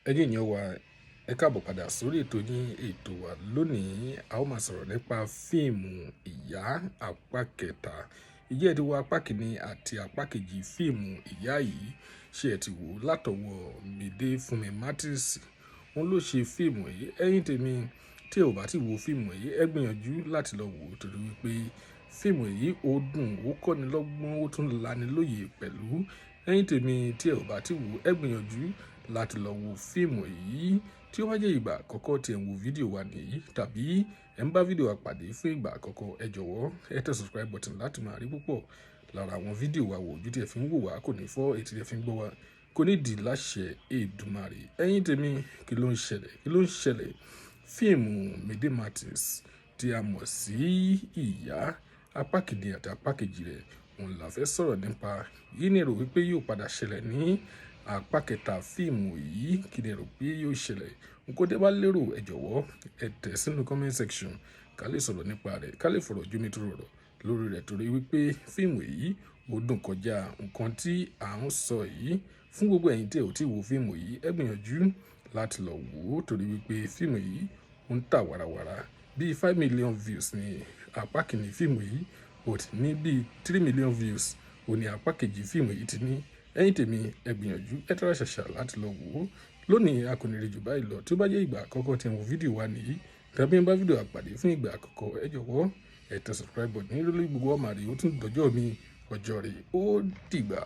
Ẹ̀yin èèyàn wa, ẹ káàbọ̀ padà sórí ètò yín, ètò wa lónìí. A ó máa sọ̀rọ̀ nípa fíìmù Ìyá apá kẹta. Ìjẹ́ ẹ ti wo apá kìíní àti apá kejì fíìmù Ìyá yìí? Ṣé ẹ ti wò ó látọwọ́ Mide Fúnmi Martins? Òun ló ṣe fíìmù yìí. Ẹ̀yin tèmi tí ẹ ò bá ti wo fíìmù yìí, ẹ gbìyànjú láti lọ wò ó torí wípé fíìmù yìí ó dùn, ó kọ́ni lọ́gbọ́n, ó tún lani lóye pẹ̀lú. Ẹ̀yin tèmi tí ẹ ò bá ti wò, ẹ gbìyànjú láti lọ wo fíìmù yìí. Tí ó bá jẹ́ ìgbà àkọ́kọ́ tí ẹ̀ ń wo fídíò wa nìyí, tàbí ẹ̀ ń bá fídíò wa pàdé fún ìgbà àkọ́kọ́, ẹ jọ̀wọ́ ẹ tẹ subscribe button láti máa rí púpọ̀ lára àwọn fídíò wa wò. Ojú tí ẹ fi ń wò wá kò ní fọ́, etí tí ẹ fi ń gbọ́ wá kò ní di láṣẹ Èdùmàrè. Ẹ̀yin tèmi, kí ló ń ṣẹlẹ̀? Kí ló ń ṣẹlẹ̀? Fíìmù Mide Martins tí a mọ̀ sí Ìyá apá kìíní àti apá kejì rẹ̀, òun la fẹ́ sọ̀rọ̀ nípa. Yìí ní èrò wípé yóò padà ṣẹlẹ̀ ní apá kẹta fíìmù yìí. Kí ni èrò pé yóò ṣẹlẹ̀? Nǹkan tí ẹ bá lérò, ẹ jọ̀wọ́ ẹ tẹ̀ sínú comment section ká lè sọ̀rọ̀ nípa rẹ̀, ká lè fọ̀rọ̀ jómi tó rọrọ̀ lórí rẹ̀ torí wípé fíìmù yìí ó dùn kọjá nǹkan tí à ń sọ yìí. Fún gbogbo ẹ̀yin tí ẹ ò tí wo fíìmù yìí, ẹ gbìyànjú láti lọ wò ó torí wípé fíìmù yìí ó ń tà wàràwàrà. Bí 5 million views ní apá kìíní fíìmù yìí, ó ti ní bí 3 million views ó ní apá kejì fíìmù yìí ti ní. Ẹ̀yin tèmi, ẹ gbìyànjú, ẹ tara ṣàṣà láti lọ wò ó. Lónìí, a kò ní rí jù báyìí lọ. Tí ó bá jẹ́ ìgbà àkọ́kọ́ tí ẹ ń wo fídíò wa nìyí, tàbí ẹ ń bá fídíò wa pàdé fún ìgbà àkọ́kọ́, ẹ jọ̀wọ́ ẹ tẹ subscribe button ní lórí gbogbo ọmọ rẹ̀. Ó tún dọjọ́ mi, ọjọ́ rẹ̀, ó dìgbà.